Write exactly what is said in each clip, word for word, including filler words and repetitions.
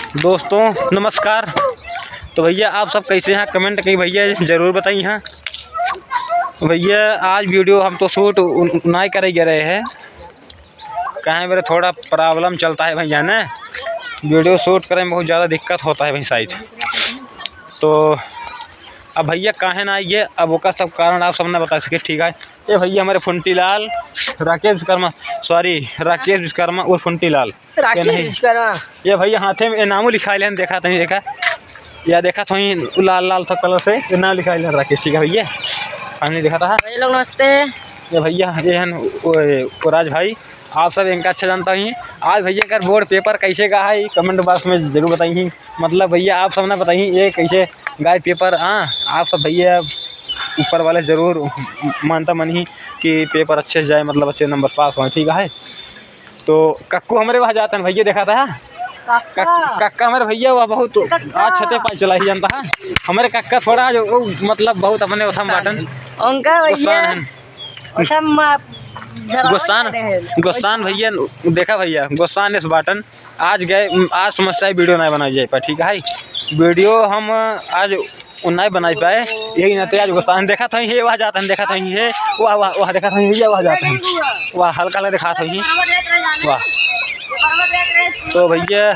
दोस्तों नमस्कार। तो भैया आप सब कैसे हैं, comment कहीं भैया जरूर बताई हैं। भैया आज video हम तो shoot उ-, नाय करे गए रहे हैं, काहे मेरे थोड़ा problem चलता है भैया ने, video shoot करे में बहुत ज़्यादा दिक्कत होता है भाई शायद। तो अब भैया काहे ना आइए, अब ओका सब कारण आप सब ना बता सके, ठीक है। ये भैया हमारे फुंटी लाल, राकेश विश्वकर्मा, sorry, राकेश विश्वकर्मा उर्फ फुंटी लाल। राकेश ये नहीं। विश्वकर्मा। ये भैया हाथे में ये नामो लिखाइल हैं, देखा तहीं, देखा, या देखा तहीं लाल लाल था colour से, ये नाम लिखाइल हैं राकेश, ठीक है भैया, हमने देखा था। भाई लोग नमस्ते। ये भैया, ये हैं वो, वो राज भाई, आप सब इनका अच्छा जानता ही। आज भैया कर board paper कैसे गा है, comment box में जरूर बताई। मतलब भैया आप सब ना बताई, ये कैसे गाय paper, हाँ, आप सब भैया ऊपर वाले जरूर मानता मन ही कि paper अच्छे से जाए, मतलब अच्छे number पास होए, ठीक है। तो कक्कू हमरे वहाँ जाते हैं भैया, देखा था। कक्का। कक्का हमारे भैया, वह बहुत कक्का। आज छते पाई चला ही जानता है। हमारे कक्का थोड़ा जो, वो, मतलब बहुत अपने उठम बाटन। उनका भैया गुस्सान है। उठम, आ, झगड़ा गुस्सान, करे हैं। गुस्सान भैया, देखा भैया, गुस्सान इस बाटन। आज गए, आज समस्या है, video नहीं बनाई जाए पाए, ठीक है। Video हम आज उ नहीं बनाई पाए, यही नाते आज गुस्सा है। देखा था ये वहाँ जाता है, देखा था ये, वाह, वाह, वाह, देखा था ये, वाह जाता है, वाह, हल्का हल्का देखा था ये, वाह। तो भैया,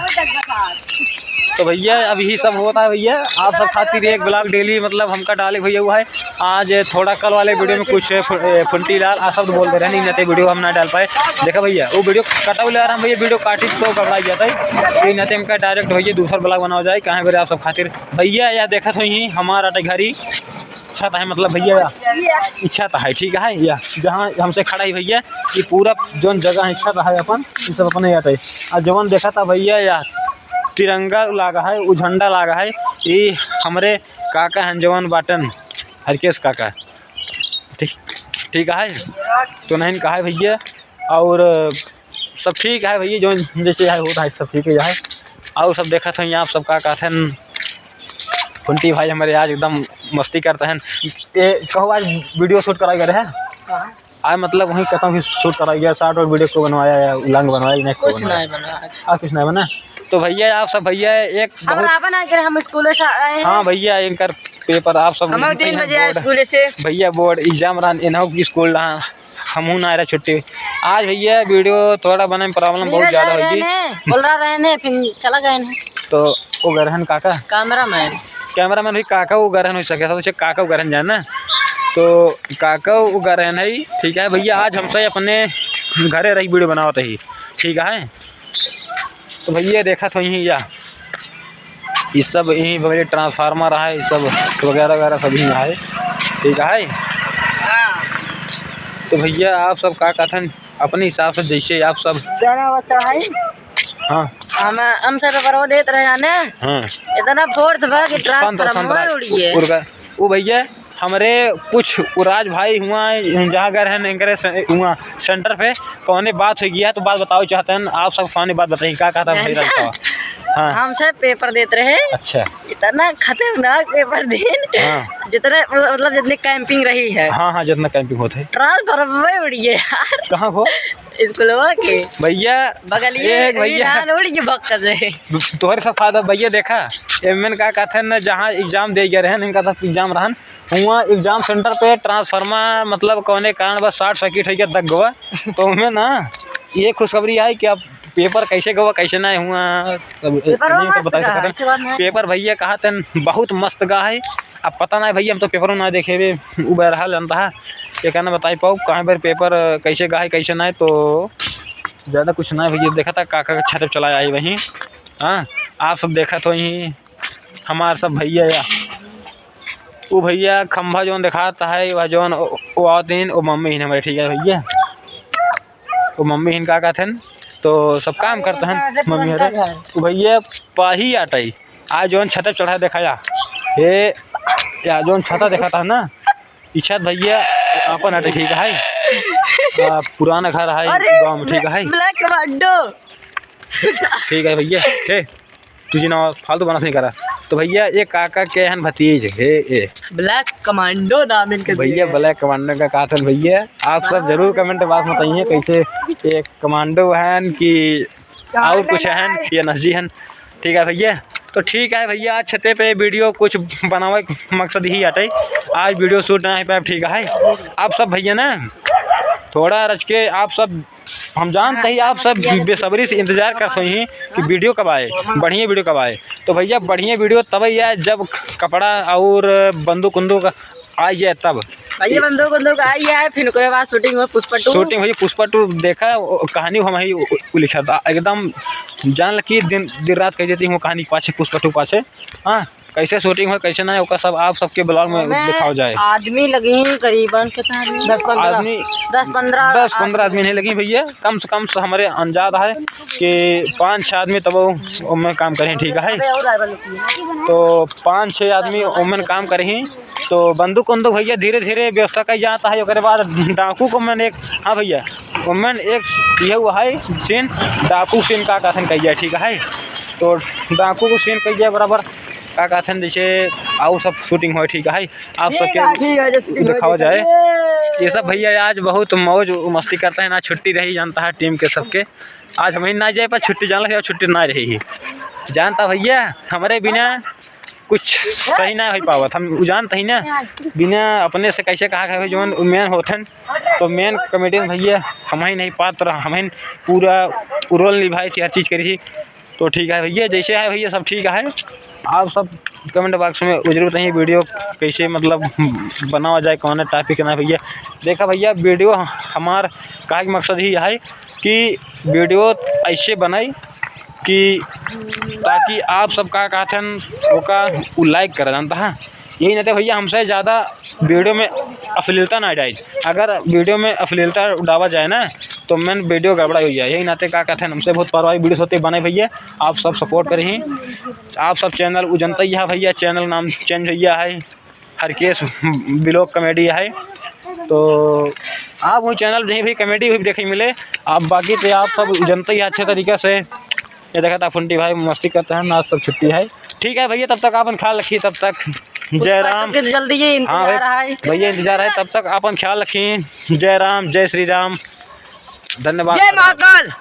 तो भैया, अब यही सब होता है भैया, आप सब खातिर एक vlog daily, मतलब, हमका डाले भैया हुआ है। आज थोड़ा कल वाले video में कुछ फु-, ए, फुंटी लाल अशब्द बोल दे रहे हैं, नहीं तो video हम ना डाल पाए। देखा भैया, वो video कटा ले आ रहा है भैया, video काटी तो गड़बड़ा जाता है, यही नाते हमका direct भैया दूसरा vlog बनावा जाए, काहे बेरे आप सब खातिर। भैया, यह देखत होई हमार अटे घरी छत है, मतलब भैया, या ई छत है, ठीक है, या जहाँ हमसे खड़ा है भैया, ये पूरा जौन जगह है छत है अपन, ये सब अपने अटे। और जौन देखा था भैया, या तिरंगा लागा है, वो झंडा लागा है, ये हमरे काका हैं जौन बाटन, हरकेश काका, ठीक, ठीक है, तो नहीं कहा है भैया। और सब ठीक है भैया, जौन जैसे है होता है, सब ठीक है। और सब देखत हैं आप सब का कहत हैं, फुंटी भाई हमारे आज एकदम मस्ती करते हैं। ए, कहो आज video shoot कराई गए हैं? हाँ। आज मतलब वहीं कतौ भी shoot कराई गया, shot और video को बनवाया या उलंग बनवाया कि नहीं, को कुछ बनवाया? नहीं बना आज। आज कुछ नहीं बना। तो भैया आप सब भैया एक हम बहुत रावण आ गए, हम स्कूल से आए हैं। हाँ भैया, इनकर paper आप सब हमारे तीन बजे आए board, स्कूल से। भैया board exam रहन, इन्हों की school रहा, हमहू ना रहे छुट्टी। आज भैया video थोड़ा बने में problem बहुत नीरज ज़्यादा आ गए होगी। ने, बोल रहा रहे ने, फिर चला गए ने। तो वो गए रहन काका? Cameraman। Cameraman भी काका वो गए रहन हो सके, सब काका वो गए रहन जाए ना। तो काका वो गए रहन है, ठीक है भैया, आज हमसे अपने घरे रही video बनावत ही, ठीक है। तो भैया देखत होई या, ये सब यही बगल transformer है, ये सब वगैरह वगैरह सब ही है, ठीक है। तो भैया आप सब का कहथन अपने हिसाब से, जैसे आप सब जाना बच्चा है। हाँ। हम, हम सब paper वो देत रहे जाने। हाँ। इतना force बा कि शांत रहो, शांत transformer रहो। उड़ी है। उड़ गए। वो भैया हमरे कुछ उराज भाई हुआ, जहाँ घर है इनकरे से, हुआ center पे कौने बात हो गया, तो बात बताओ चाहते हैं आप सब, सामने बात बताइए, क्या कहता है भाई ना, राज का? हाँ। हमसे paper देत रहे। अच्छा। इतना खतरनाक paper दिन। हाँ। जितने, मतलब, जितने camping रही है। हाँ, हाँ, जितना camping होत है। Transformer उड़ी है यार। कहाँ हो? स्कूलवा के। भैया, बगलिए एक भैया। ईरान उड़ी के बक्का से। तुम्हारे साथ फायदा भैया, देखा, एमएन का कहते हैं ना, जहाँ exam दे गए रहन, इनका साथ exam रहन, हुआ exam center पे transformer, मतलब, कौने कारण बस short circuit हो गया, दग गवा। तो हमें ना ये खुशखबरी आई कि अब paper कैसे गवा, कैसे ना हुआ, अब paper नहीं तो मस्त बता गा, सकते हैं। ऐसी बात नहीं। Paper भैया कहते हैं बहुत मस्त गा है। अब पता नहीं भैया, हम तो paper ना देखे बे, उ बहरहाल जानता है, ये कहना बताई पाओ कहाँ पर paper कैसे गा है, कैसे नहीं। तो ज़्यादा कुछ ना भैया, देखा था काका के छत पे चला आई वहीं। हाँ, आप सब देखा तो यहीं हमार सब भैया या, वो भैया खंभा जौन देखाता है, वह जौन ओ, ओ आवत हैं, वो मम्मी ही हमारे, ठीक है भैया, वो मम्मी ही का कहते हैं, तो सब काम करते हैं मम्मी हरे। वो भैया पाही आटाई, आज जौन छत पे चढ़ा देखा या, ये या जौन छत देखा था ना, ई छत भैया अपन आटे, ठीक है, आ, पुराना घर है अरे, गाँव में, ठीक है, Black Commando। ठीक है भैया, हे, तुझे ना फालतू बना नहीं करा। तो भैया, ये काका के हन भतीज, हे, ए। Black Commando नाम इनके भैया, दिए हैं। Black Commando का कहत हन भैया, आप सब जरूर comment box में बताइए, कैसे ये commando हन कि और कुछ हन, ये नजी हन। ठीक है भैया, तो ठीक है भैया, आज छते पे video कुछ बनावे के मकसद ही हटे, आज video shoot ना हो पाए, ठीक है। आप सब भैया ना थोड़ा रच के, आप सब, हम जानते ही आप सब बेसब्री से इंतजार करत होइहीं कि video कब आए, बढ़िया video कब आए। तो भैया बढ़िया video तब ही आए जब कपड़ा और बंदूक उंदूक आई जाए तब। भैया बंदूक उंदूक आई है, फिर ओकरे बाद shooting हुई पुष्पा two। Shooting हुई पुष्पा two, देखा, ओ, कहानी हम ही उ, उ लिखा था एकदम, जान ल कि दिन, दिन रात कह देती हूँ कहानी के पाछे, पुष्पा two पाछे। हाँ, कैसे shooting हो, कैसे ना, ओका सब आप सबके vlog में ओमे दिखाओ जाए। आदमी लगी हैं करीबन कितना आदमी? दस पन्द्रह। आदमी दस पन्द्रह। दस पन्द्रह आदमी नहीं लगी भैया, कम से कम से हमरे अंदाज है कि पाँच छः आदमी तब ओमे काम करें, ठीक है। अबे और आए वाले की है। तो पाँच छः आदमी ओमे काम करें, तो बंदूक उंदूक भैया धीरे धीरे व्यवस्था कई जाता है। ओकरे बाद डाकू को मैंने एक, हाँ भैया, ओमन एक यह हुआ है scene, डाकू scene का कथन कही जाए, ठीक है। तो डाकू को scene कही जाए बराबर का कथन, जैसे आउ सब shooting हो, ठीक है, आप सबके दिखावा जाए। ये सब भैया आज बहुत मौज मस्ती करते हैं ना, छुट्टी रही जानता है team के सबके। आज हम ही ना जाए पर छुट्टी जान लगे, छुट्टी ना रही ही जानता भैया, हमरे बिना कुछ सही ना हो पावत। हम उ जानत ही ना, बिना अपने से कैसे कहा कहे जौन main होथन, तो main comedian भैया हम ही नहीं पात्र, हम ही पूरा role निभाए थी, हर चीज़ करी थी। तो ठीक है भैया, जैसे है भैया सब ठीक है, आप सब comment box में जरूर बताइए video कैसे मतलब बनावा जाए, कौन topic ना भैया। देखा भैया video हमार कहे के मकसद ही है कि video ऐसे बनाई कि ताकि आप सब का कहथन ओका उ like कर जानता है। यही नाते भैया हमसे ज़्यादा video में अश्लीलता ना डाल, अगर video में अश्लीलता डावा जाए ना तो main video गड़बड़ा हो जाए। यही नाते का कहथन हमसे बहुत परवाही video होते बने भैया, आप सब support करी। आप सब channel उ जनता ही है भैया, channel नाम change हो गया है, हरकेश vlog comedy है। तो आप वो channel नहीं भी comedy हुई देखे मिले आप, बाकी तो आप सब जनते ही अच्छे तरीके से। ये देखा था फुंटी भाई मस्ती करते हैं ना, सब छुट्टी है। ठीक है भैया, तब तक आपन ख्याल रखिए, तब तक जय राम। जल्दी ये हाँ इंतजार भाई, है। भैया इंतजार है, तब तक आपन ख्याल रखिए। जय राम, जय श्री राम, धन्यवाद। जय महाकाल।